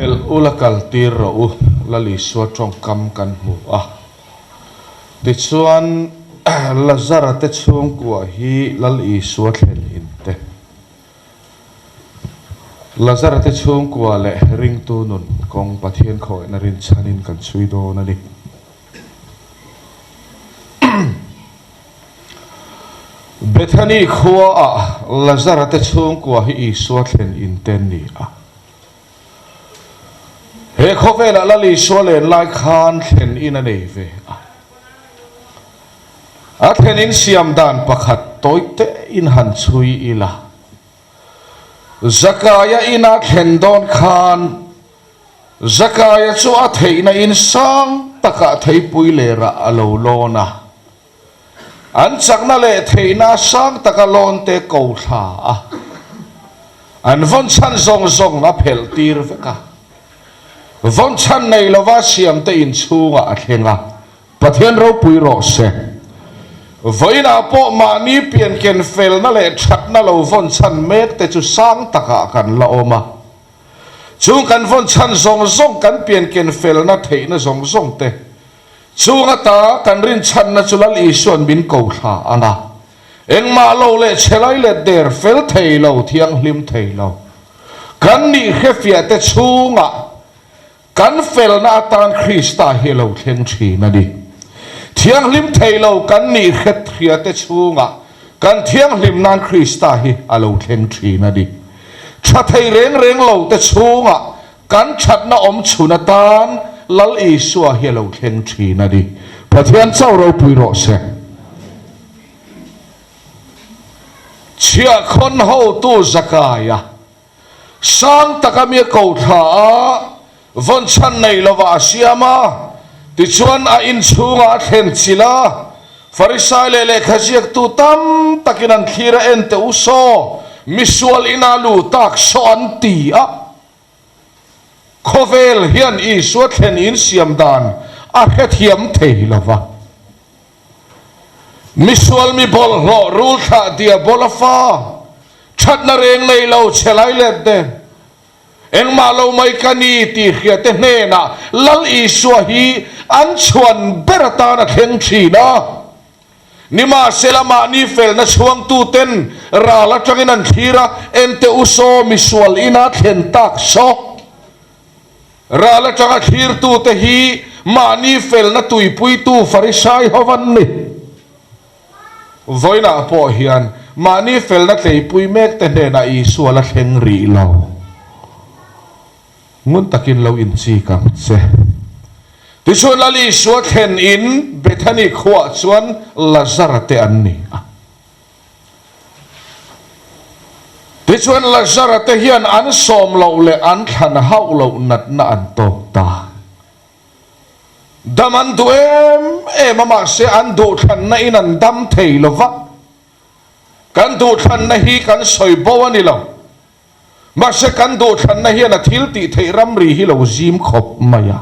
Phelh ula kal tir rawh u, Lal Isua tawngkam kan hmu a. Tichuan, Lazara te chhungkua hi Lal Isua thlen in te. Lazara te chhungkua leh ringtu nun kawng Pathian khawihna rinchhanin kan chhui dawn a ni. Bethany khuaah Lazara te chhungkua hi Isua thlen in te an ni a. He khawvelah Lal Isua len lai khan thlen in a nei ve a. A thlen in siam dan pakhat tawi te in han chhui ila. Zakaia ina thlen dawn khan Zakaia chu a theihna in sang takah theipui lerah a lo lawn a. An chakna leh theihna sang taka lawn te ko thla a, an vawn chhan zawng zawng a phelh tir vek a. Vawn chhan nei lova siam te inchhungah a thleng a, Pathian ropui rawh se. Vawiinah pawh mahni pianken felna leh thatna lo vawn chhan mek te chu sang takah kan la awm a. Chung kan vawn chhan zawng zawng kan pianken felna theihna zawng zawng te chung ata kan rinchhanna chu Lal Isua'n min ko thla ang a. Engmah lo leh chhelai leh der fel thei lo, thianghlim thei lo kan nih hrefiah te chungah kan felna atan Krista hi a lo thleng thin a ni. Thianghlim thei lo kan nih hrefiah te chungah kan thianghlim nan Krista hi a lo thleng thin a ni. Tha thei reng reng lo te chungah kan thatna awm chhun atan Lal Isua hi a lo thleng thin a ni. Pathian chauh ropui rawh se. Chhiahkhawn hotu Zakaia sang taka mi a ko thla a, vawn chhan nei lovah a siam a, tichuan a inchhungah a thlen chilh a, Farisai leh lehkha ziaktu tam takin an thlir a, En teh u saw, misual ina lu tak saw an ti a. Khawvel hian Isua thlen insiam dan a hrethiam thei lo va. Misual mi bawlhhlawh rul thlah diabola fa, thatna reng nei lo che lai let den. Engmah lo mai ka ni tih hriate hnenah Lal Isua hi an chhuan ber atan a thleng thin a. Nimahsela mahni felna chhuangtuten ral atangin an thlir a, Ente u saw misual ina thlen tak saw. Ral atanga thlirtute hi mahni felna tuipuitu Farisai ho an ni. Vawiinah pawh hian mahni felna tleipui mekte hnenah Isua la thleng rih lo. Ngun takin lo inchik ang che. Tichuan Lal Isua thlen in Bethany khuaah chuan Lazara te an ni a. Tichuan Lazara te hian an sawm loh leh an thlan hauh loh natna an tawk ta. Dam an duh em em a mahse an duhthlanna in an dam thei lo va. Kan duhthlanna hi kan sawi bo a ni lo. Mahse kan duhthlanna hian a thil tih theih ramri hi lo zim khawp mai a.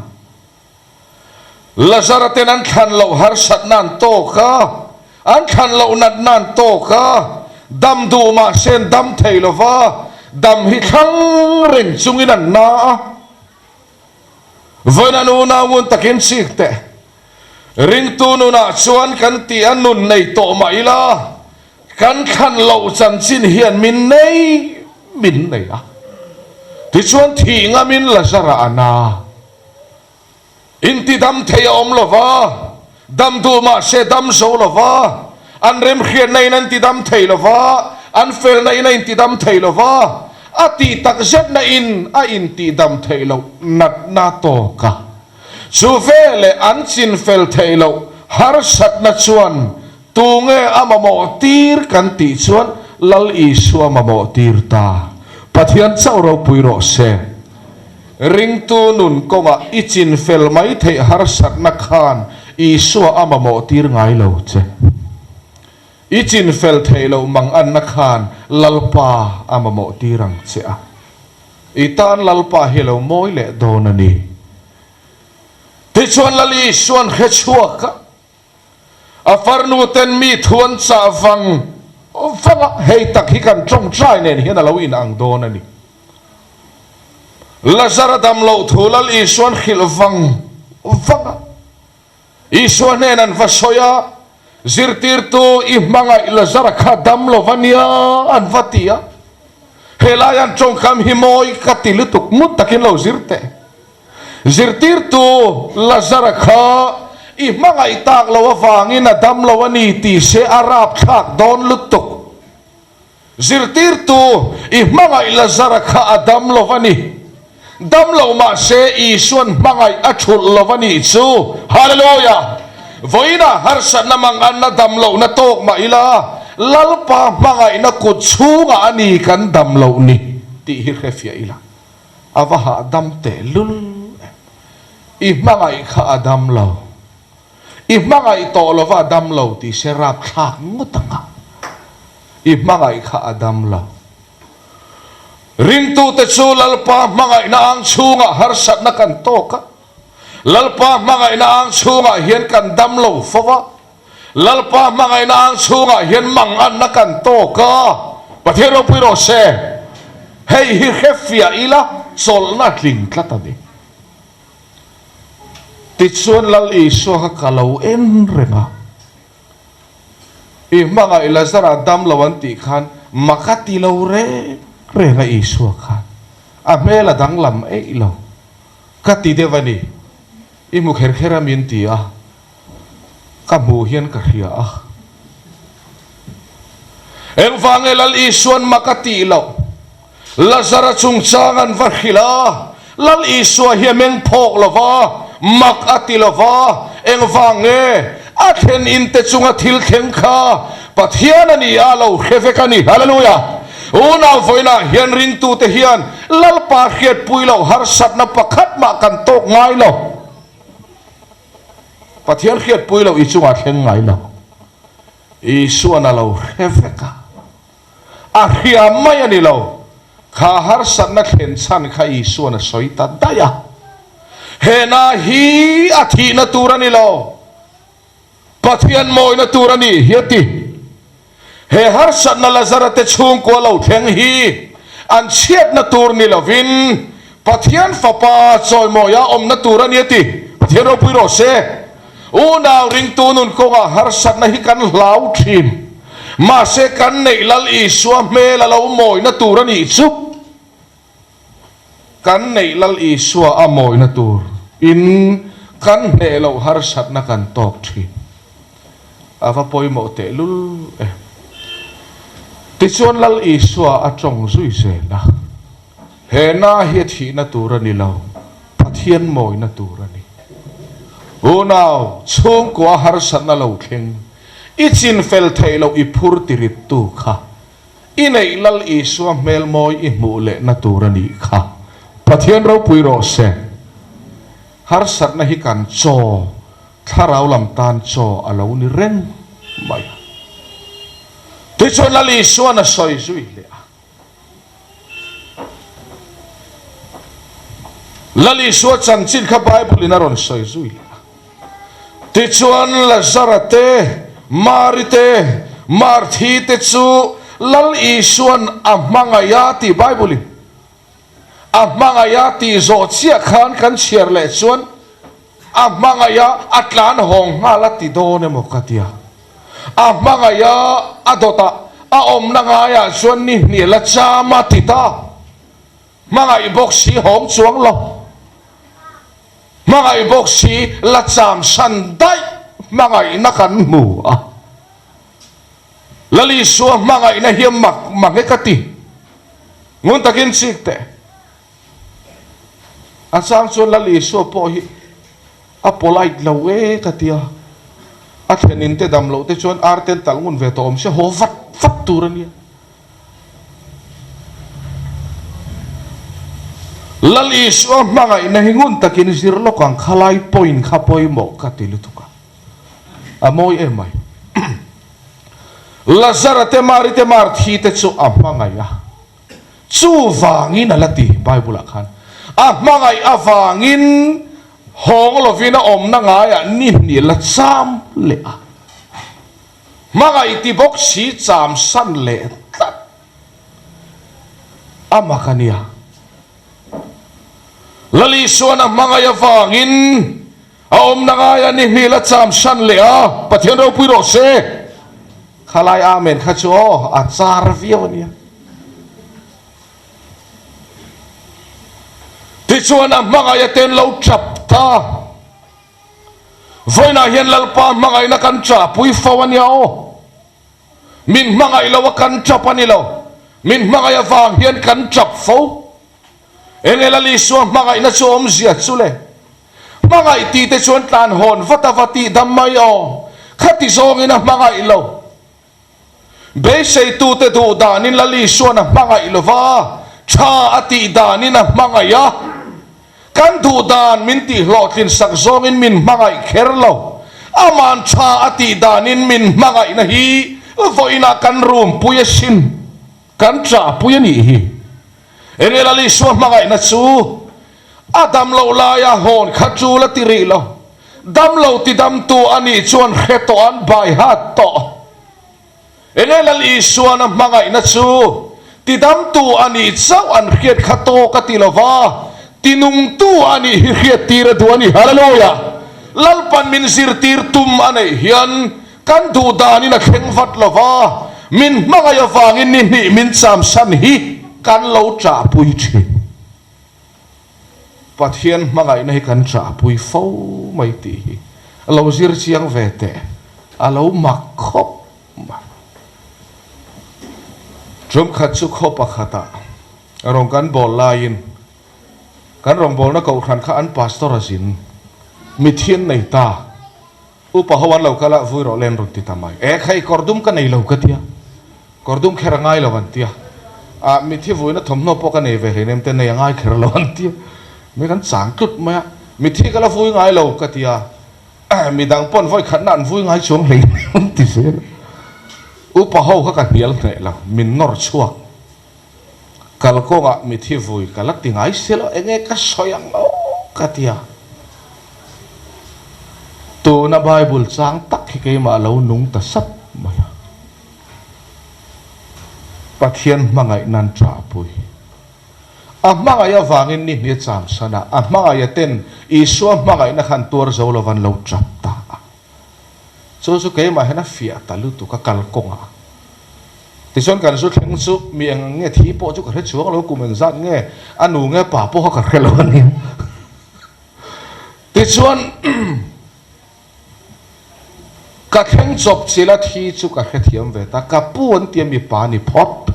Lazara ten an thlan loh harsatna an tawk a, an thlan loh natna an tawk a, dam duh mahse an dam thei lo va, dam hi thlang reng chungin an na a. Vawiin an unau ngun takin chik teh. Ringtu nunah chuan kan tih a nun nei tawh mah ila, kan thlan loh chanchin hian min nei min nei a. Tichuan thih ngamin Lazara a na. Intidam thei a awm lo va, dam duh mah se dam zo lo va, an remhriatna in an tidam thei lo va, an felna in a intidam thei lo va, a tih tak zetna in a intihdam theih loh natna tawk a. Chu veleh an chinfel theih loh harsatna chuan tunge a mamawh tir kan tih chuan Lal Isua mamawh tir ta. Pathian chauh ropui rawh se. Ringtu nun kawngah i chinfel mai theih harsatna khan Isua a mamawh tir ngai lo che. I chinfel theih loh manganna khan Lalpa a mamawh tir ang che a. I tan Lalpa hi a lo mawi leh dawn a ni. Tichuan Lal Isua'n hre chhuak a, a farnu ten mi thu an chah vang vang a, hei tak hi kan tawngtai nen hian a lo inang dawn a ni. Lazara dam loh thu Lal Isua'n hrilh vang vang a. Isua hnen an va sawi a, Zirtirtu i hmangaih Lazara kha dam lo va nia an va ti a. Helai an tawngkam hi mawi ka ti lutuk ngut takin lo zir teh. Zirtirtu Lazara kha i hmangaih tak lo avangin a dam lo a ni tih se a rapthlak dawn lutuk. Zirtirtu, i hmangaih Lazara kha a dam lo a ni. Dam lo mah se Isua'n hmangaih a thulh lo a nih chu. Hallelujah! Vawiinah harsatna manganna dam lohna tawk mah ila, Lalpa hmangaihna kut chhungah a ni kan dam loh ni tih hi hrefiah ila. A va hahdam tehlul em! I hmangaih kha a dam lo. I hmangaih tawh lova a dam lo tih se rapthlak ngawt ang a. I hmangaih kha a dam lo. Ringtute chu Lalpa hmangaihna ang chhungah harsatna kan tawk a. Lalpa hmangaihna ang chhungah hian kan dam lo fo va. Lalpa hmangaihna ang chhungah hian manganna kan tawk a. Pathian ropui rawh se. Hei hi hrefiah ila chawlhna tling tlat a ni. Tichuan Lal Isua kha ka lo en reng a, I hmangaih Lazara dam lo an tih khan mak a ti lo reng reng a Isua khan a hmel a danglam eih lo ka ti deuh a ni. I hmu kher kher a min ti a, ka hmuh hian ka hria a. Engvange Lal Isua'n mak a tih loh? Lazara chungchang an va hrilh a, Lal Isua hi a meng phawk lo va, mak a ti lo va, engvang nge a thlen in te chunga thil thleng kha Pathian a ni a lo hre vek a ni. Hallelujah! Unau vawiinah hian ringtute hian Lalpa hriatpui loh harsatna pakhat mah kan tawk ngai lo. Pathian hriatpui loh i chungah thleng ngai lo. Isua'n a lo hre vek a. A hria mai a ni lo. Kha harsatna thlen chhan kha Isua'n a sawi ta daih a. Hena hi a thihna tur a ni lo. Pathian mawina tur a ni hi a ti. He harsatna Lazara te chhungkua lo thleng hi an chhiatna tur ni lovin Pathian Fapa chawimawia awmna tur a ni a ti. Pathian ropui rawh se. Unau ringtu nun kawngah harsatna hi kan hlau thin. Mahse kan neih Lal Isua hmel a lo mawina tur a nih chu. Kan neih Lal Isua a mawina tur in kan hneh loh harsatna kan tawk thin. A va pawimawh tehlul e. Tichuan Lal Isua a tawng zui zel a. He na hi a thihna tur a ni lo, Pathian mawina tur a ni. Unau, chhungkua harsatna lo thleng, i chin fel theih loh i phur tirittu kha, i neih Lal Isua hmel mawi i hmuh lehna tur a nih kha. Pathian ropui rawh se. Harsatna hi kan chaw, thlarau lam tan chaw a lo ni reng mai a. Tichuan Lal Isua'n a sawi zui leh a. Lal Isua chanchin kha Bible in a rawn sawi zui leh a. Tichuan Lazara te, Mari te, Marthi te chu Lal Isua'n a hmangaih a tih Bible in a hmangaih a tih zawh chiah khan kan chhiar leh chuan a hmangaih a a tlan hawng nghal a ti dawn emaw ka tia. A hmangaih a, a dawtah a awmna ngaiah chuan ni hnial a cham a ti ta. Hmangaih bawk si hawng chuang lo. Hmangaih bawk si la cham san daih hmangaihna kan hmu a. Lal Isua hmangaihna hi a mak mak e ka ti. Ngun takin chik teh. A chang chuan Lal Isua pawh hi A polite lo e ka ti a, a thlenin te dam loh te chuan ar ten talh ngun ve tawh awm sia haw vat vat tur a nia. Lal Isua hmangaihna hi ngun takin zir lawk ang khalai point kha pawimawh ka ti lutuk a, a mawi em mai. Lazara te Mari te Marthi te chu a hmangaih a. Chuvangin a la ti, Bible-ah khan, A hmangaih avangin hawng lovin a awmna ngaiah ni hnih la cham leh a. Hmangaih ti bawk si cham san leh tlat a mak a nia. Lal Isuan a hmangaih avangin a awmna ngaia ni hnih la cham hran leh a, Pathian ropui rawh se. Khalai Amen kha chu aw, a char viau a nia. Tichuan a hmangaih a ten lo tap ta. Vawiinah hian Lalpa hmangaihna kan chahpui fo a nia aw. Min hmangaih lo a kan tap a ni lo. Min hmangaih avang hian kan tap fo. Enge Lal Isua hmangaihna chu awmzia chu le? Hmangaih tih te chuan tlan hawn vat a va tih dam mai aw. Khati zawngin a hmangaih lo. Beiseitute duh danin Lal Isuan a hmangaih lo va, tha a tih danin a hmangaih a. Kan duh dan min tih hlawhtlin sak zawngin min hmangaih kher lo. Aman tha a tih danin min hmangaihna hi vawiinah kan rumpui asin. Kan ṭahpui a nih hi. Enge Lal Isua hmangaihna chu a dam loh laia hawn kha ṭul a ti rih lo. Dam lo ti damtu a nih chuan hre tawh an bai hat tawh. Enge Lal Isuan a hmangaihna chu ti damtu a nih chauh an hriat kha tawk a ti lo va, ti nungtu a nih hi hriattir a duh a ni. Hallelujah! Lalpan min zirtir tum a neih hian Kan duh danin a thleng vat lo va, min hmangaih avangin ni hnih min chamsan hi kan lo ṭahpui ṭhin. Pathian hmangaihna hi kan ṭahpui fo mai tih hi lo zir chiang ve teh, a lo mak khawp mai. Ṭumkhat chu khaw pakhatah rawn kan bawl laiin kan rawngbawlna kohhran kha an pastor a zin mithian nei ta. Upa ho an lo kal a, vui rawh len rawn ti ta mai. E khai, kawr dum ka nei lo ka tia. Kawr dum kher a ngai lo an tia. Ah, mithi vuina thawmhnaw pawh ka nei ve hleinem te nei a ngai kher lo an tia. Mi kan chang tlut mai a, mithi ka la vui ngai lo ka tia. Midang pawn vawi khatna an vui ngai chuang hleinem an ti zel a. Upa ho kha ka hnial hneh lo, min nawr chhuak. Kalkawngah mithi vui ka la ti ngai si lo, enge ka sawi ang lo ka ti a. Tuna Bible chang tak hi keimah lo nung ta sap mai a. Pathian hmangaih nan ṭahpui. A hmangaih avangin ni hni a cham san a, a hmangaih a ten Isua hmangaihna khan tuar zo lo van lo ṭap ta a. Chu chu keimah hian a fiah ta lutuk a kalkawngah. Tichuan kan zu thleng chu mi eng nge thi pawh chu ka hre chuang lo, kum engzat nge a nu nge pa pawh kha ka hre lo a nia. Tichuan ka thleng chawp chilh a thi chu ka hrethiam ve ta, ka pu an tia mipa ni phawt.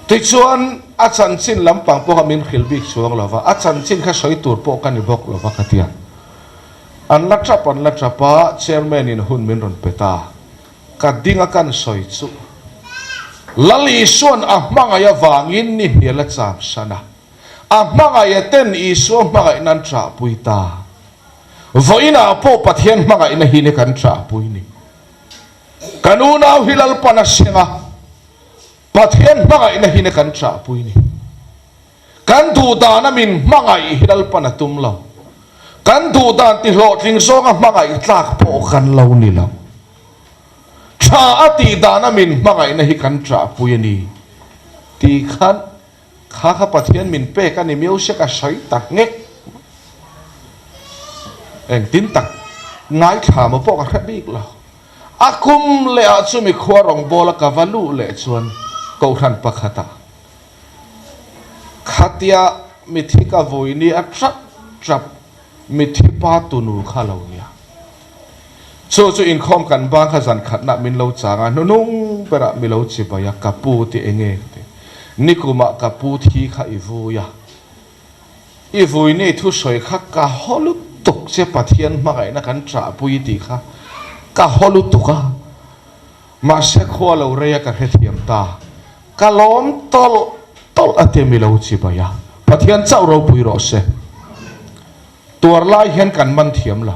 Tichuan a chanchin lampang pawh kha min hrilh bik chuang lo va, a chanchin kha sawi tur pawh ka ni bawk lo va ka tia. An la tap an la tap a, Chairman in hun min rawn pe ta. Ka ding a kan sawi chu. Lal Isua'n a hmangaih avangin ni hnial a cham san a. A hmangaih ten Isua hmangaihna an ṭahpui ta. Vawiinah pawh Pathian hmangaihna hi ni kan ṭahpui ni. Kan unau hi Lalpan a seng a, Pathian hmangaihna hi ni kan ṭahpui ni. Kan duh dana min hmangaih hi Lalpan a tum lo. Kan duh dan ti hlawhtling zawnga hmangaih tlak pawh kan lo ni lo. Tha a tih dana min hmangaihna hi kan ṭahpui a ni tih khan kha kha Pathian min pek a ni miau se ka sawi ta nghek. Engtin tak ngaithla maw pawh ka hre bik lo. A kum leh ah chumi khua rawngbawla ka va luh leh chuan Kohhran pakhatah Khatia mithi ka vui ni a tap tap mithi pa tunu kha lo nia. Chu chu inkhawm kan bang kha zan khatna min lo chang a, hnunung berah mi lo chibai a, ka pu ti enge ka ti. Nikumah ka pu thi kha i vui a, i vui ni thusawi kha ka haw lutuk che Pathian hmangaihna kan ṭahpui tih kha ka haw lutuk a, mahse khua lo rei a ka hrethiam ta. Ka lawm tawlh tawlh a ti mi lo chibai a, Pathian chauh ropui rawh se. Tuar lai hian kan man thiam lo.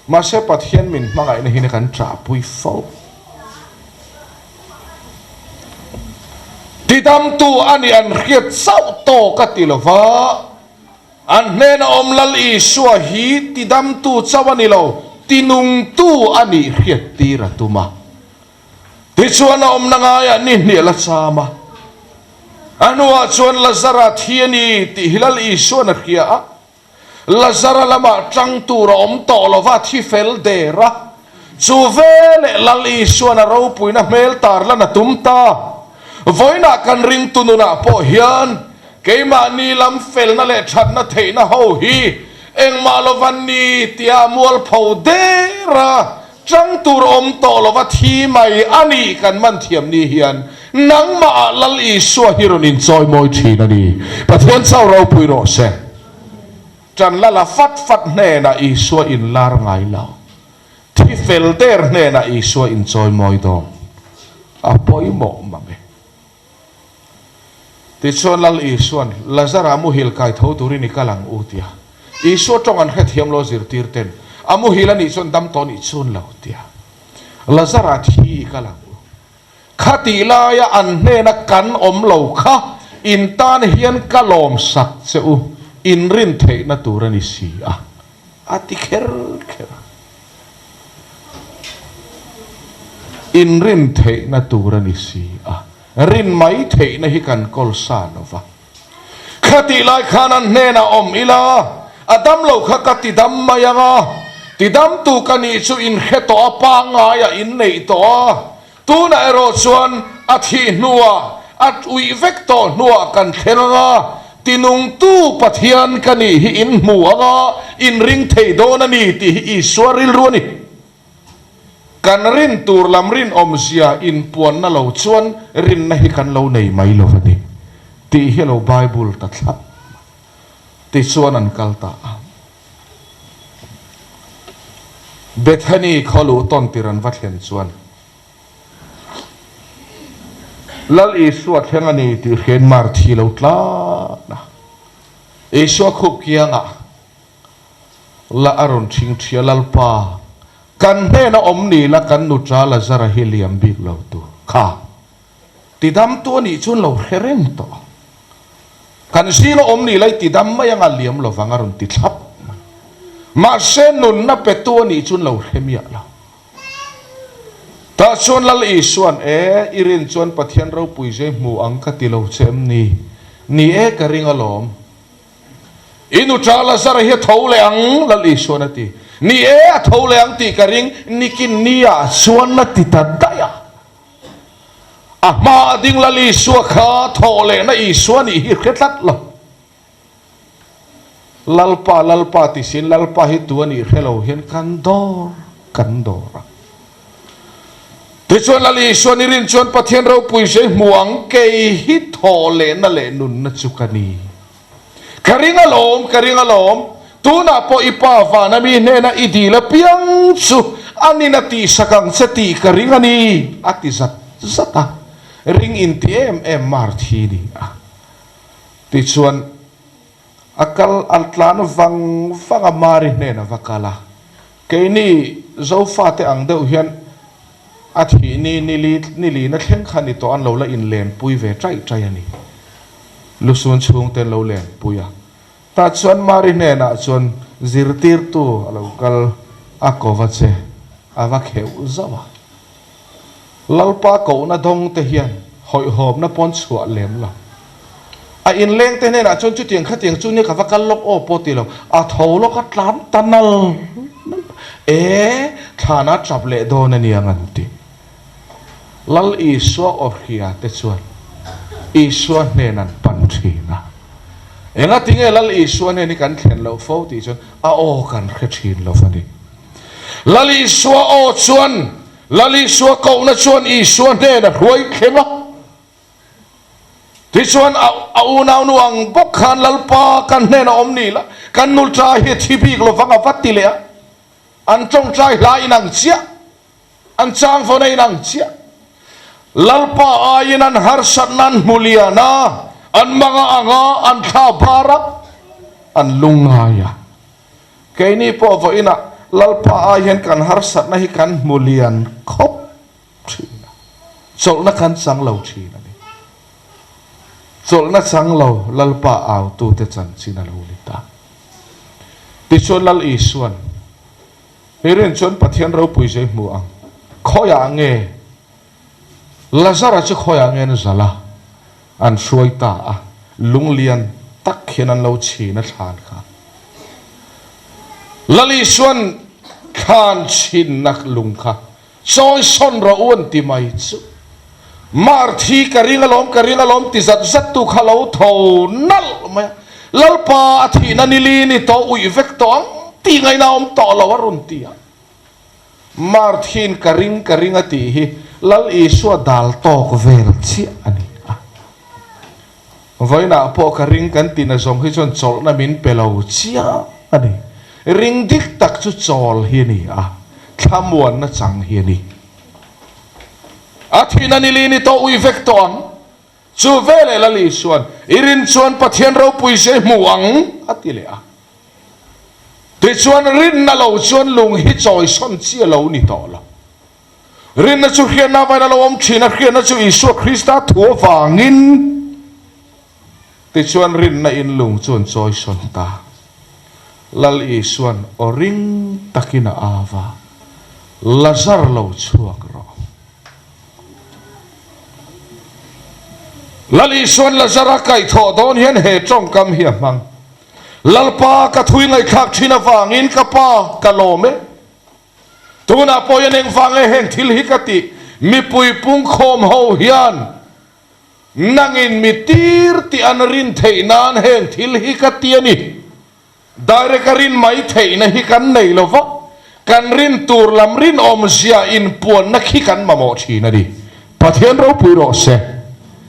Mahse Pathian min hmangaihna hi kan ṭahpui fo. Tidamtu a nih an hriat chauh tawk a ti lo va, an hnena awm Lal Isua hi tidamtu chauh a ni lo, tinungtu a nih hriattir a tum a. Tichuan a awmna ngaiah ni hnial a cham a. A hnuah chuan Lazara thi a ni tih hi Lal Isua'n a hria a. Lazara lamah tang tur a awm tawh lo va, thi fel der a. Chu veleh Lal Isua'n a ropuina hmel tarlan a tum ta. Vawiinah kan ringtu nunah pawh hian keimahni lam felna leh thatna theihna ho hi engmah lova ni tia mualpho der a, tang tur awm tawh lova thi mai a nih kan man thiam ni hian nangmahah Lal Isua hi rawn inchawimawi thin a ni. Pathian chau ropui rawh se. Tan la la fat fat hnenah Isua inlar ngai lo. Thi fel der hnenah Isua inchawimawi dawn. A pawimawh mang e. Tichuan Lal Isua'n, Lazara muhil kai tho turin i kal ang u, tia. Isua tawng an hrethiam lo zirtir ten, A muhil a nih chuan dam tawh nih chun lo, tia. Lazara thi i kal ang u. Khatih laia an hnena kan awm lo kha in tan hian ka lawmsak che u, in rin theihna tur a ni si a, a ti kher kher a. In rin theihna tur a ni si a, rin mai theihna hi kan kawl sa lo va. Khatih lai khan an hnenah awm ila, a dam lo kha ka ti dam mai ang a, ti damtu ka nih chu in hre tawh a, pangngaia in neih tawh a, tunah erawh chuan a thih hnuah, a uih vek tawh hnuah kan thleng ang a, tinungtu Pathian ka nih hi in hmu ang a, in ring thei dawn a ni tih hi Isua rilru a ni. Kan rin tur lam rinawmzia inpuanna lo chuan rinna hi kan lo nei mai lo a ni tih hi a lo Bible ta thlap mai. Tichuan an kal ta a. Bethany khaw luh tawn tir an va thlen chuan Lal Isua thleng a ni tih hriain mar thi lo tlan a. Isua khup kiangah La a rawn ṭhing ṭhia Lalpa, kan hnena awm ni la kan nu ṭa Lazara hi liam bik lo tur kha tidamtu a nih chuan lo hre reng tawh. Kan zinga awm ni la i tidam mai anga liam lovang a rawn ti thlap mai. Mahse nunna petu a nih chuan lo hre miah lo. Tah chuan Lal Isua'n, E, i rin chuan Pathian ropui zai hmu ang ka ti lo che em ni? Ni e, ka ring alawm. I nu ṭa Lazara hi a tho leh ang, Lal Isua'n a ti. Ni e, a tho leh ang tih ka ring, nikin nia chuan a ti ta daih a. A hma a ding Lal Isua kha thawh lehna Isua nih hi hre tlat lo. Lalpa, Lalpa ti siin Lalpa hi tu a nih hre lo hian kan dawr kan dawr a. Tichuan Lal Isua ni rin chuan Pathian ropui zai hmu ang, kei hi thawh lehna leh nunna chu ka ni. Ka ring alawm, ka ring alawm, tunah pawh i pa vana mi hnena i dil apiang chu a nina tihsak ang che tih ka ring a ni, a ti zat zat a. Ring inti em em mar thi ni a. Tichuan a kal a tlan vang vang a, Mari hnena va kal a. Keini Zofate ang deuh hian a thih ni nili nilina thleng kha ni tawh an lo la inlenpui ve ṭaih ṭaih a ni. Lusun chhungte an lo lenpui a. Tah chuan Mari hnenah chuan zirtirtu a lo kal a ko va che, a va kheuh zauh a. Lalpa kohna dawngte hian hawihhawmna pawn chhuah lem lo. A inlengte hnenah chuan chutiang khatiang chu nia ka va kal lawk aw pawh ti lo, a tho lawk a tlan ta nal nal e, thlana tap leh dawn a niang an ti. Lal Isua aw hria te chuan Isua hnen an pan thin a. Engatinge Lal Isua hnen hi kan thlen loh fo tih chuan a aw kan hre thin lo va ni. Lal Isua aw chuan Lal Isua kohna chuan Isua hnen a hruai thleng a. Tichuan a unaunu ang bawk khan Lalpa kan hnen a awm ni la, kan nulṭa hi a thi bik lovang a va ti leh a. An ṭawngṭai hla inang chiah, an changvawn a inang chiah. Lalpa aiin an harsatna an hmu lian a, an manga ang a, an thla bar a, an lungngai a. Keini pawh vawiinah Lalpa ai hian kan harsatna hi kan hmu lian khawp thin a, chawlhna kan chang lo thin a ni. Chawlhna chang lo Lalpa autute chanchin a lo ni ta. Tichuan Lal Isuan, Hi rin chuan Pathian ropui zai hmu ang, khawiah nge Lazara chu khawiah nge an zalh a? An hruai ta a, lung lian tak hian an lo chhin a thlan kha. Lal Isuan thlan chhinna lung kha chawi sawn rawh u an ti mai chu. Marthi ka ring alawm ka ring alawm ti zat zat tu kha lo tho nalh mai a, Lalpa a thihna nili ni tawh uih vek tawh ang tih ngaihna a awm tawh lo a rawn ti a. Marthin ka ring ka ring a tih hi Lal Isua dal tawk vel chiah a ni a. Vawiinah pawh ka ring kan tihna zawng hi chuan chawlhna min pe lo chiah a ni. Ring dik tak chu chawl hi a ni a, thlamuanna chang hi a ni. A thihna nili ni tawh ui vek tawh ang. Chu veleh Lal Isuan, I rin chuan Pathian ropui zia i hmu ang, a ti leh a. Tichuan, rinna lo chuan lung hi chawisawn chi a lo ni tawh lo. Rinna chu hriatna avain a lo awm thin a, hriatna chu Isua Krista thu avangin. Tichuan, rinna in lung chu an chawisawn ta. Lal Isuan aw ring takin a au va, Lazar lo chhuak rawh. Lal Isuan Lazara kaihthawh dawn hian he tawngkam hi a hmang. Lalpa ka thui ngaihthlak thin avangin ka pa ka lawm e. Tunah pawh hian engvang nge heng thil hi ka tih? Mipui pungkhawm ho hian nangin mi tir tih an rin theih nan heng thil hi ka ti a ni. Direct a rin mai theihna hi kan nei lo va, kan rin tur lam rinawmzia inpuanna khi kan mamawh thin a ni. Pathian ropui rawh se,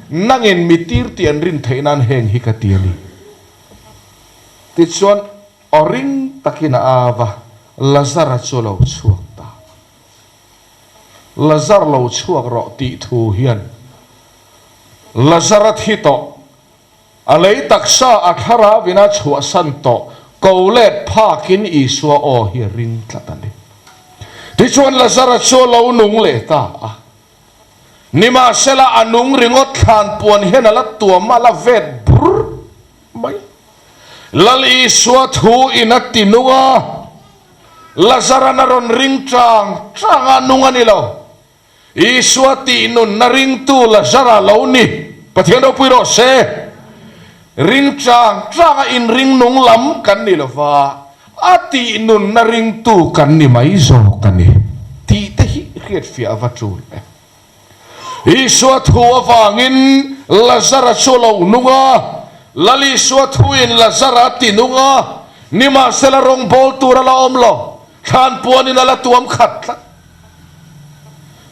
nangin mi tir tih an rin theih nan heng hi ka ti a ni. Tichuan, aw ring takin a au va, Lazara chu a lo chhuak ta. Lazar lo chhuak rawh tih thu hian Lazara thi tawh A lei taksa a thlarau a chhuahsan tawh ko let phakin Isua aw hi a ring tlat a ni. Tichuan Lazara chu a lo nung leh ta a. Nimahsela a nung ringawt thlan puan hian a la tuam a, a la vet bur mai. Lal Isua thu in a ti nung a, Lazara'n a rawn ring chang chang a, nung a ni lo. Isua tih nunna ringtu Lazara lo ni. Pathian ropui rawh se. Ring chang changa inring nung lam kan ni lova, a tih nunna ringtu kan ni mai zawk a ni tih te hi hriatfiah a va tul e. Isua thu avangin Lazara chu a lo nung a, Lal Isua thuin Lazara a ti nung a, nimahsela rawngbawl tur a la awm lo, thlan puanin a la tuam khat tlat.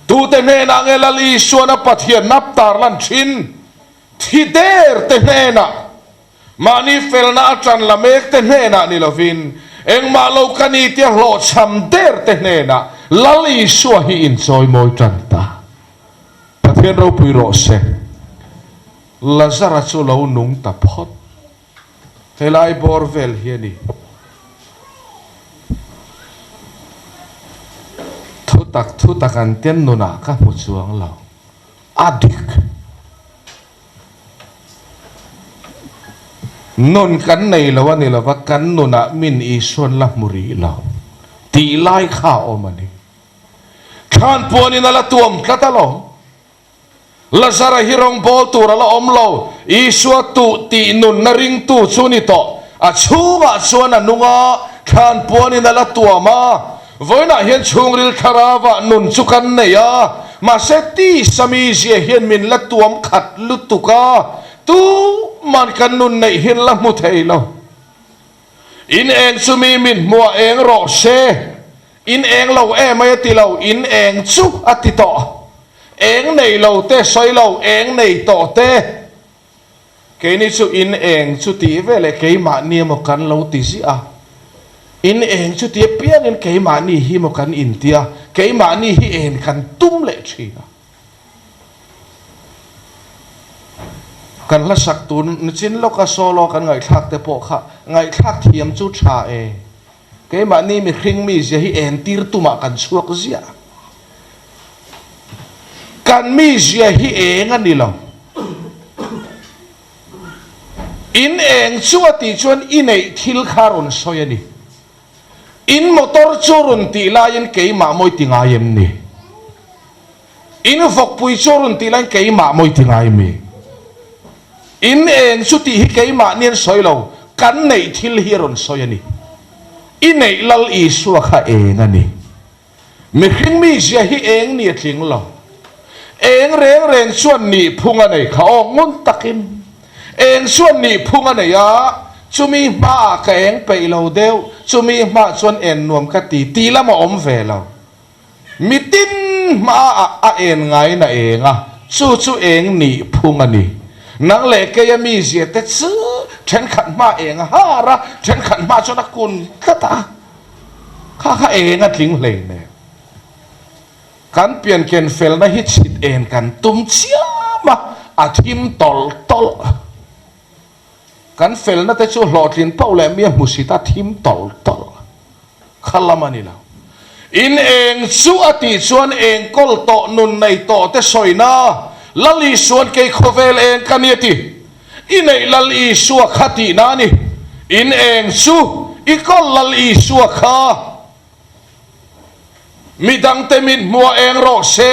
Tute hnenah nge Lal Isuana Pathian nap tarlan thin? Thi der te hnenah, mahni felna a tan la mek te hnenah ni lovin, engmah lo ka ni tia hlawhchham der te hnenah Lal Isua hi inchawimawi tan ta. Pathian ropui rawh se. Lazara chu lo nung ta phawt. Helai bawr vel hi a ni. Thutak thutak an ten nunah ka hmu chuang lo. A dik. Nun kan nei lo a ni lo va, kan nunah min Isuan la hmu rih lo tih lai kha a awm a ni. Thlan puanin a la tuam tlat alawm. Lazara hi rawngbawl tur a la awm lo, Isua tuh tih nunna ringtu chu ni tawh. A chhungah chuan a nung a, thlan puanin a la tuam a. Vawiinah hian chhungril thlarauah nun chu kan nei a, mahse tisa mizia hian min la tuam khat lutuk a, tuman kan nun neih hian la hmu thei lo. In eng chu mi min hmuah eng rawh se. In eng lo em ai a ti lo, in eng chu a ti tawh. Eng nei lo te sawi lo, eng nei tawh te. Keini chu in eng chu tih veleh keimahni emaw kan lo ti ziah a. In eng chu ti apiangin keimahni hi emaw kan inti a, keimahni hi en kan tum leh thin a. Kan hla sak tun nichin lawka solo kan ngaihthlak te pawh kha ngaihthlak thiam chu tha e. Keimahni mihring mizia hi entir tumah kan chhuak ziah. Kan mizia hi eng a ni lo. In eng chu a tih chuan i neih thil kha rawn sawi a ni. In motor chu rawn tih laiin keimah mawi ti ngai em ni? In vawkpui chu rawn tih laiin keimah mawi ti ngai mi? In eng chu tih hi keimahni an sawi lo, kan neih thil hi a rawn sawi a ni. I neih Lal Isua kha eng a ni. Mihring mizia hi eng ni a tling lo. Eng reng reng chuan nihphung a nei kha aw ngun takin. Eng chuan nihphung a nei a, chumi hmaah ka eng peih lo deuh, chumi hmaah chuan en nuam ka ti tih lam a awm ve lo. Mitin hmaah a en ngaiin a eng a, chu chu eng nihphung a ni. Nang leh keia mizia te chu thenkhat hmaah eng a har a, thenkhat hmaah chuan a kun tlat a. Kha kha eng a tling hleinem. Kan pianken felna hi chhit en kan tum chiam a, a thim tawlh tawlh. Kan felna te chu hlawhtlin pauh leh mi a hmusit a thim tawlh tawlh. Kha lam a ni lo. In eng chu a tih chuan eng kawl tawh nun nei tawh te sawina Lal Isuan kei khawvel eng ka ni a ti. I neih Lal Isua kha tihna a ni. In eng chu i kawl Lal Isua kha midangte mit hmuah eng rawh se.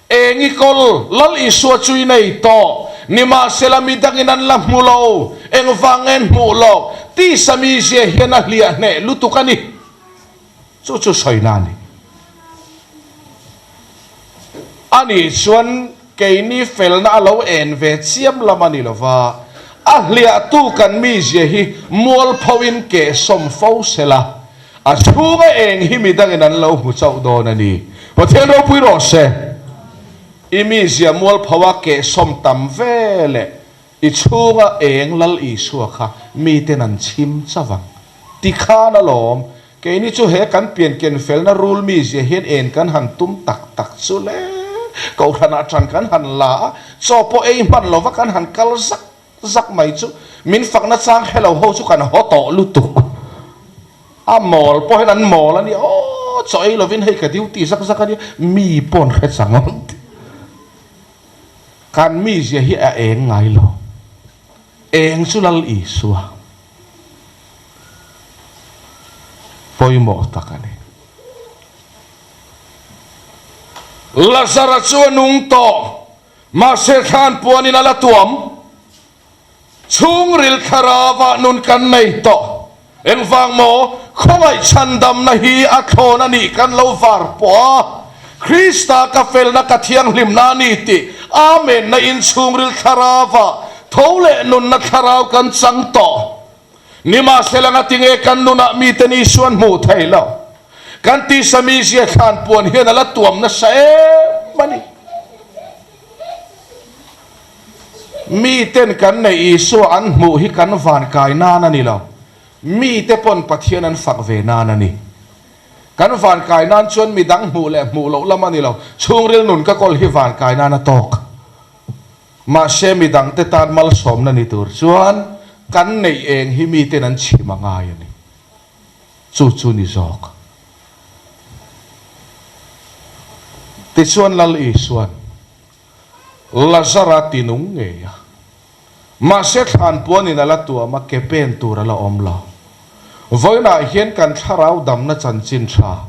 Eng i kawl Lal Isua chu i nei tawh. Nimahsela midangin an la hmu lo. Engvang nge an hmuh loh? Tisa mizia hian a hliah hneh lutuk a ni. Chu chu sawina a ni. Ani chuan keini felna a lo en ve chiam lam a ni lo va, a hliahtu kan mizia hi mualphoin kehsawm fo se la, a chhunga eng hi midangin an lo hmu chauh dawn a ni. Pathian ropui rawh se. I mizia mualphoa kehsawm tam ve leh I chhunga eng Lal Isua kha miten an chhim chauh ang. Tikhan alawm, keini chu he kan pianken felna rul mizia hian en kan han tum tak tak chu le. Kohhranah ṭan kan han la a, chaw pawh ei hman lova kan han kal zak zak mai chu min fakna chang hre lo ho chu kan haw tawh lutuk. A mawl pawh hian an mawl a nia, aw chaw ei lovin hei ka duty zak zak a nia, mi paw'n hre chang ang ti. Kan mizia hi a eng ngai lo. Eng chu Lal Isua pawimawh tak a ni. Lazara chu a nung tawh, mahse thlan puanin a la tuam. Chhungril thlarauah nun kan nei tawh. Engvang maw? Khawngaih chhandamna hi a thlawn a nih kan lo var pawh a, Krista ka felna ka thianghlimna a ni tih Amen-na in chhungril thlarauah tho leh nunna thlarau kan chang tawh. Nimahsela ngatinge kan nunah mite ni suan hmuh thei lo? Kan tisa mizia thlan puan hian a la tuam nasa em a ni. Miten kan neih Isua an hmuh hi kan van kai nan a ni lo. Mite pawn Pathian an fak ve nan a ni. Kan van kai nan chuan midang hmuh leh hmuh loh lam a ni lo. Chhungril nun ka kawl hi van kai nan a tawk. Mahse midangte tan malsawmna ni tur chuan kan neih eng hi miten an chhim a ngai a ni. Chu chu ni zawk. Tichuan Lal Isuan Lazara ti nung ngei a. Mahse thlan puanin a la tuam a, ke pen tur a la awm lo. Vawiinah hian kan thlarau damna chanchin tha,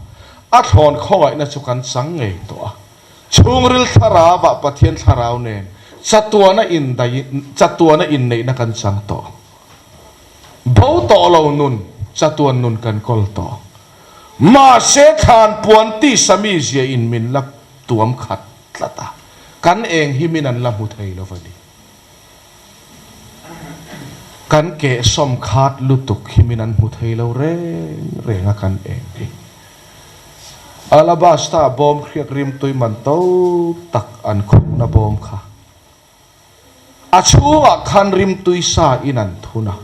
a thlawn khawngaihna chu kan chang ngei tawh a. Chhungril thlarauah Pathian thlarau nen chatuana indaih chatuana inneihna kan chang tawh. Bo tawh lo nun, chatuan nun kan kawl tawh. Mahse thlan puan tisa mizia in min la tuam khat tlat a, kan eng hi min an la hmu thei lo va ni. Kan kehsawm khat lutuk hi min an hmu thei lo reng reng a kan eng hi. Alabasta bawm hriak rimtui man to tak an khungna bawm kha. A chhungah khan rimtui sa in an thun a.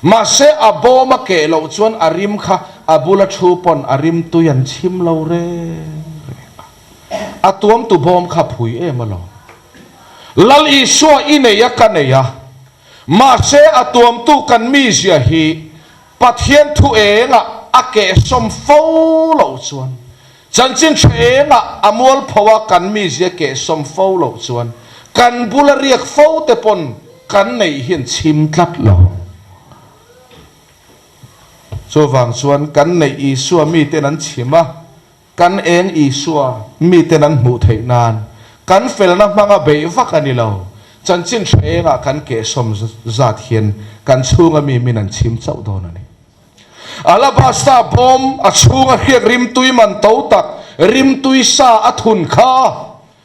Mahse a bawm a keh loh chuan a rim kha a bula thu pawn a rimtui an chhim lo reng reng a. A tuamtu bawm kha phui em alawm. Lal Isua i nei a ka nei a. Mahse a tuamtu kan mizia hi Pathian thu engah a kehsawm fo loh chuan Chanchin tha engah a mualpho a kan mizia kehsawm fo loh chuan kan bula riak fo te pawn kan neih hian chhim tlat lo. Chuvang chuan kan neih Isua miten an chhim a, kan eng Isua miten an hmuh theih nan kan felna hmanga beih vak a ni lo. Chanchin hre engah kan kehsawm zat hian kan chhunga mi min an chhim chauh dawn a ni. Alabasta bawm a chhunga hriak rimtui man to tak rimtui sa a thun kha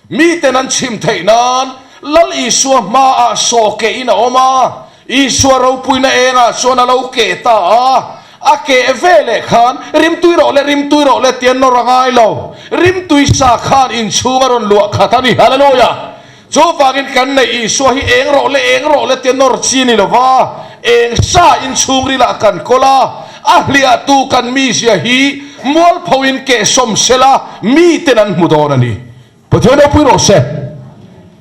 miten an chhim theih nan Lal Isua hmaah saw kehin a awm a, Isua ropuina engah chuan a lo keh ta a, a keh veleh khan rimtui rawh le rimtui rawh le tia nawr a ngai lo, rimtui sa khan inchhung a rawn luah khat a ni. Hallelujah! Chuvangin kan neih Isua hi eng rawh le eng rawh le tia nawr chi a ni lo va, eng sa in chhungrilah kan kawl a, a hliahtu kan mizia hi mualphoin kehsawm sela miten an hmu dawn a ni. Pathian ropui rawh se.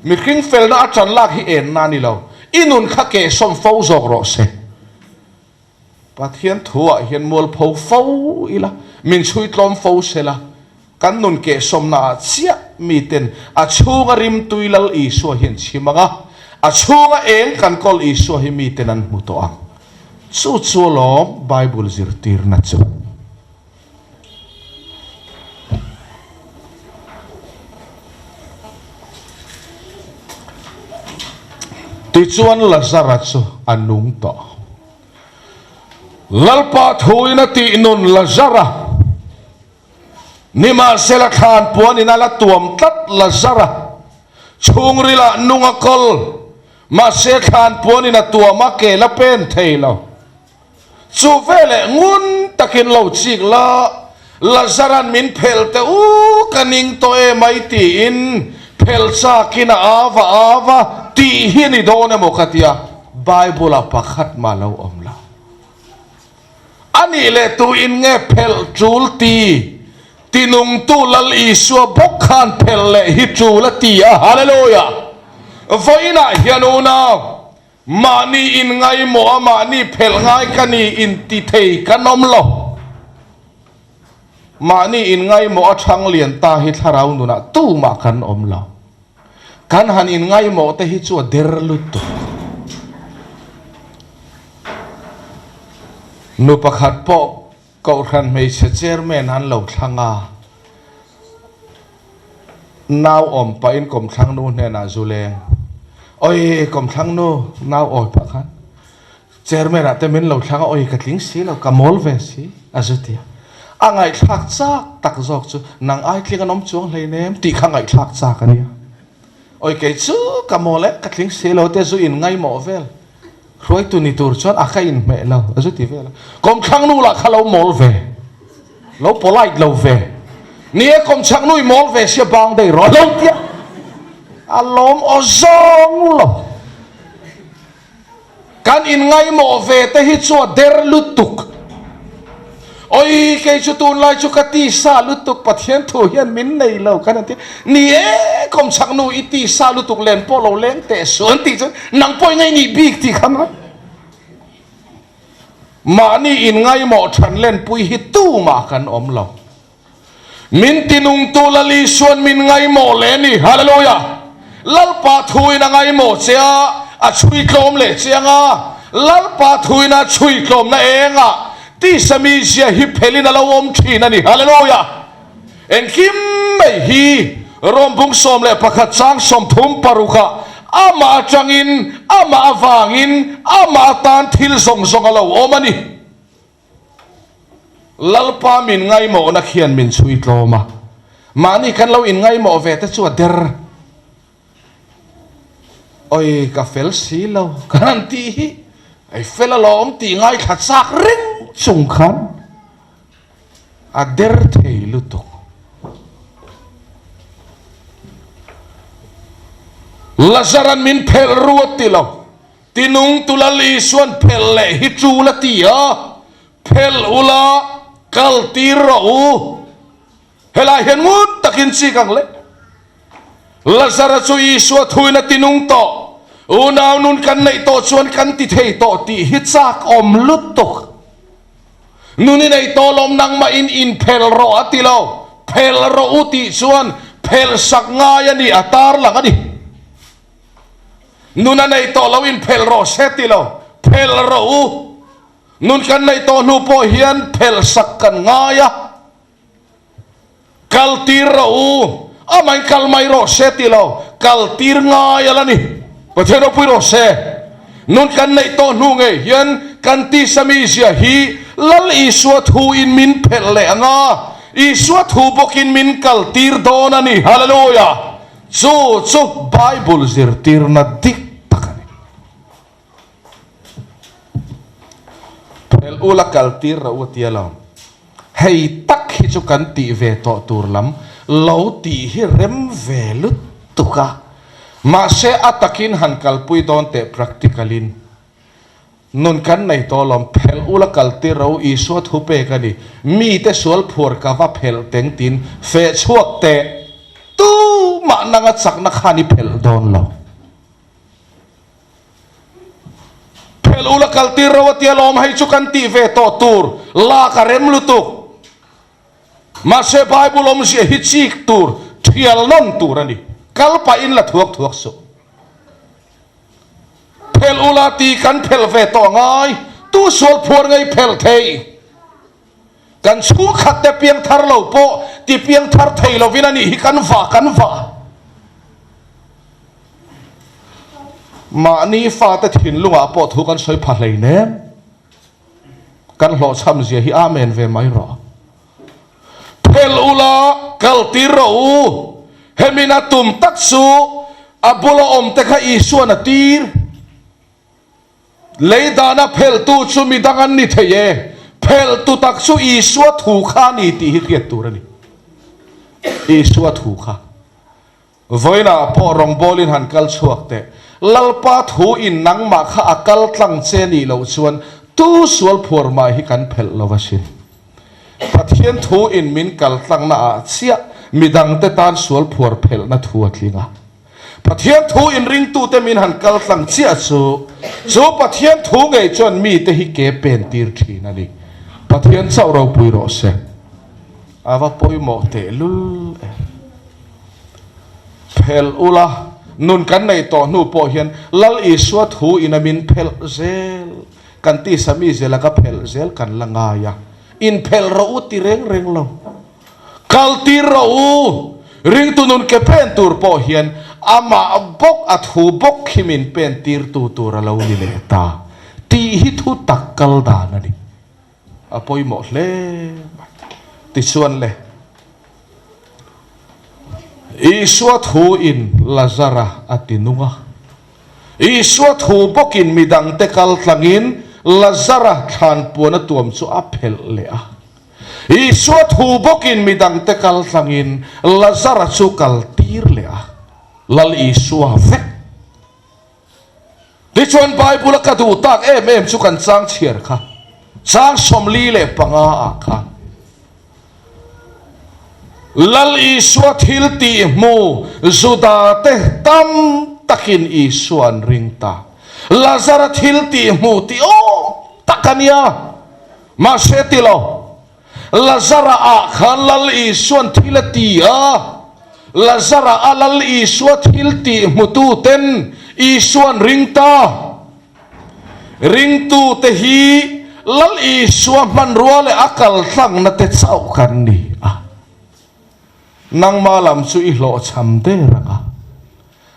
Mihring felna a tan lak hi enna a ni lo, i nun kha kehsawm fo zawk rawh se. Pathian thuah hian mualpho fo ila, min chhui tlawm fo sela, kan nun kehsawmnaah chiah miten a chhunga rimtui Lal Isua hi an chhim ang a, a chhunga eng kan kawl Isua hi miten an hmu tawh ang. Chu chu alawm Bible zirtirna chu. Tichuan Lazara chu a nung tawh. Lalpa thuin a tih nun Lazara, nimahsela thlan puanin a la tuam tlat Lazara, chhungrilah nung a kawl, mahse thlan puanin a tuam a ke la pen thei lo. Chu veleh ngun takin lo chik la, Lazaran min phelh teh u, ka ning tawh em ai tiin phelh chakin a au a au a, tih hi a ni dawn emaw ka tia, Bible-ah pakhat mah lo awm lo. A nih leh tuin nge phelh tul ti? Tinungtu Lal Isua bawk khan phelh leh hi tul a ti a, Hallelujah! Vawiinah hian unau, Mahni in ngaimawh a mahni phelh ngai ka ni in ti thei kan awm lo. Mahni in ngaimawh a thang lian ta hi thlarau nunah tumah kan awm lo. Kan han in ngaimawh te hi chu a der lutuk. Nu pakhat pawh Kohhran hmeichhe chairman an lo thlang a, nau awm pahin kawmthlang nu hnenah zu leng, Oi kawmthlang nu, nau awi pah khan chairman ah te min lo thlang a, oi ka tling si lo, ka mawl ve si a zu ti a. A ngaihthlak chak tak zawk chu nang ai tling an awm chuang hleinem tih kha ngaihthlak chak a nia. Oi kei chu ka mawl e, ka tling si lo te zu in ngaimawh vel. Hruaitu ni tur chuan a ka inhmeh lo, a zu ti vel a. Kawmthlang nu lah kha lo mawl ve, lo polite lo ve. Ni e, kawmchhak nu i mawl ve sia bang daih rawh a lo ti a. A lawm aw zawng lo. Kan inngaimawh ve te hi chu a der lutuk. Oi kei chu tunlai chu ka tisa lutuk Pathian thu hian min nei lo kan an ti ni e kawmchhak nu i tisa lutuk len pawh lo leng teh suh an tih chuan nang pawh i ngei nih bik tih kha mai mahni in ngaimawh than lenpui hi tumah kan awm lo. Min tinungtu Lal Isuan min ngaimawh leh a ni. Hallelujah! Lalpa thuin a ngaimawh che a, a chhui tlawm leh che ang a. Lalpa thuin a chhui tlawmna engah tisa mizia hi phelin a lo awm thin a ni. Hallelujah! Engkim mai hi Rom bung 11 chang 36 ah amah atangin, amah avangin, amah atan thil zawng zawng a lo awm a ni. Lalpa min ngaimawhna khian min chhui tlawm a, mahni kan lo inngaimawh ve te chu a der. Oi ka fel si lo kan han tih hi, ei fel alawm tih ngaithla chak reng chung khan a der thei lutuk. Lazaran min phelh ruat ti lo. Tinung tu Lal Isuan phelh leh hi tul a ti a, phelh ula kal tir rawh u. Helai hian ngun takin chik ang le. Lazara chu Isua thuin a tinung tawh. Unau nun kan neih tawh chuan kan ti thei tawh tih hi chak awm lutuk. Nun i nei tawh lawm nangmah in inphelh rawh a ti lo. Phelh rawh u tih chuan phelh sak ngai a ni a tarlang a ni. Nun a nei tawh lo in phelh rawh se ti lo, phelh rawh u. Nun kan neih tawh hnu pawh hian phelh sak kan ngai a, kal tir rawh u, amah in kal mai rawh se ti lo, kal tir ngai a la ni. Pathian ropui rawh se. Nun kan neih tawh hnu ngei hian kan tisa mizia hi Lal Isua thu in min phelh leh ang a, Isua thu bawkin min kal tir dawn a ni. Hallelujah! Chu chu Bible zirtirna dik tak a ni. Phelh ula kal tir rawh u a tia lo. Hei tak hi chu kan tih ve tawh tur lam lo tih hi rem ve lutuk a. Mahse a takin han kalpui dawn teh practical in nun kan nei tawh lawm. Phelh ula kal tir rawh u Isua thu pek a ni. Mite sual phuar ka va phelh teng tin feh chhuak teh tumah nanga chakna khan i phelh dawn lo. Phelh ula kal tir ro a tia lawm hei chu kan tih ve tawh tur lak a rem lutuk. Mahse Bible awmzia hi chik tur thial nawn tur a ni. Kal pahin la thuak thuak suh. Phelh ula ti kan phelh ve tawh ngai tu sual phuar ngei phelh thei. Kan chhungkhat te piangthar lo pawh ti piangthar thei lovin a nih hi kan vah kan vah. Mahni fate thinlungah pawh thu kan sawi pha hleinem. Kan hlawhchham zia hi amen ve mai rawh. Phelh ula kal tir rawh u. Hemin a tum tak chu a bula awm te kha Isuan a tir. Lei dana phelhtu chu midang an ni thei e, phelhtu tak chu Isua thu kha a ni tih hi hriat tur a ni. Isua thu kha. Vawiinah pawh rawngbawlin han kal chhuak teh. Lalpa thu in nangmah kha a kal tlang che nih loh chuan tu sual phuar mah hi kan phelh lo asin. Pathian thu in min kal tlangna ah chiah midangte tan sual phuar phelhna thu a tling a. Pathian thu inringtute min han kal tlang chiah chu, chu Pathian thu ngei chuan mite hi ke pen tir thin a ni. Pathian chauh ropui rawh se. A va pawimawh tehlul e. Phelh ula, nun kan neih tawh hnu pawh hian Lal Isua thu ina min phelh zel, kan tisa mi zela ka phelh zel kan la ngai a. Inphelh rawh u ti reng reng lo. Kal tir rawh u, ringtu nun ke pen tur pawh hian amah bawk a thu bawk hi min pen tirtu tur a lo ni leh ta tih hi thu tak kal dan a ni. A pawimawh hle mai. Tichuan le, Isua thu in Lazara a ti nung a. Isua thu bawkin midangte kal tlangin Lazara thlanpuan a tuam chu a phelh leh a. Isua thu bawkin midangte kal tlangin Lazara chu kal tir leh a, Lal Isua vek. Tichuan Bible-a ka duh tak em em chu kan chang chhiar kha, chang 45 ah khan Lal Isua thil tih hmu Juda te tam takin Isua an ring ta. Lazara thil tih hmu tih awm tak a nia. Mahse ti lo, Lazara ah khan Lal Isua'n thil a ti a, Lazara a Lal Isua thil tih hmutu ten Isua'n ring ta. Ringtu te hi Lal Isua hmanrua leh a kaltlangna te chauh kan ni a. Nangmah lam chu i hlawhchham der ang a.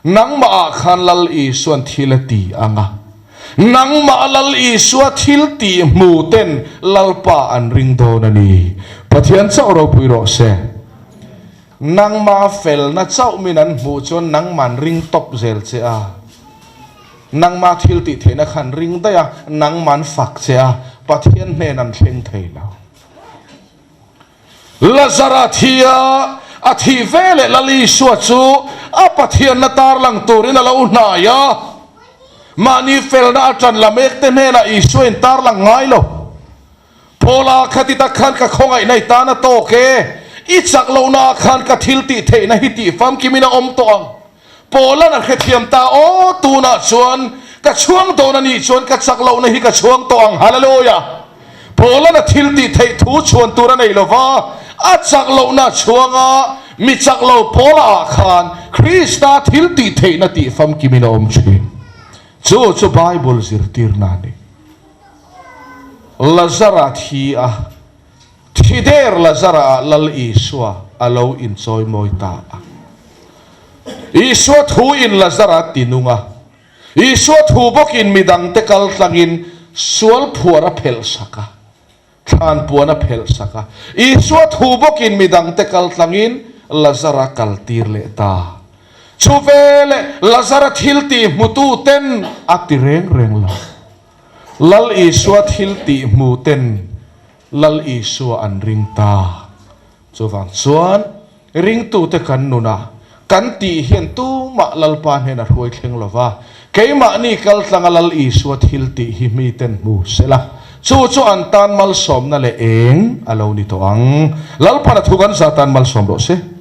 Nangmah ah khan Lal Isua'n thil a ti ang a. Nangmah a Lal Isua thil tih hmu ten Lalpa an ring dawn a ni. Pathian chauh ropui rawh se. Nangmah felna chauh min an hmuh chuan nangman ring tawp zel che a. Nangmah thil tih theihna khan ring daih a, nangman fak che a, Pathian hnen an thleng thei lo. Lazara thi a, a thih ve leh Lal Isua chu a Pathianna tarlang turin a lo hnai a. Mahni felna a ṭan la mekte hnenah Isua in tarlang ngai lo. Paula kha ti tak khan ka khawngaihna i tan a tawk e, i chak lohnaah khan ka thil tih theihna hi tih famkimin a awm tawh ang. Paula'n a hrethiam ta, Aw, tunah chuan ka chhuang dawn a nih chuan ka chak lohna hi ka chhuang tawh ang. Hallelujah! Paula'n a thil tih theih thu chhuan tur a nei lo va, a chak lohna a chhuang a, mi chak lo Paula ah khan Krista thil tih theihna tih famkimin a awm thin. Chu chu Bible zirtirna a ni. Lazara thi a. Thi der Lazara ah Lal Isua a lo inchawimawi ta a. Isua thu in Lazara ti nung a. Isua thu bawkin midangte kal tlangin sual phuar a phelh sak a, thlan puan a phelh sak a. Isua thu bawkin midangte kal tlangin Lazara kal tir leh ta. Chu veleh Lazara thil tih hmutu ten a ti reng reng lo. Lal Isua thil tih hmu ten Lal Isua an ring ta. Chuvang chuan ringtute kan nuna kan tih hian tumah Lalpa hnena hruai thleng lova, keimahni kaltlanga Lal Isua thil tih hi miten hmu sela, chu chu an tan malsawmna leh eng a lo ni tawh ang. Lalpana thu kan za tan malsawm rawh se.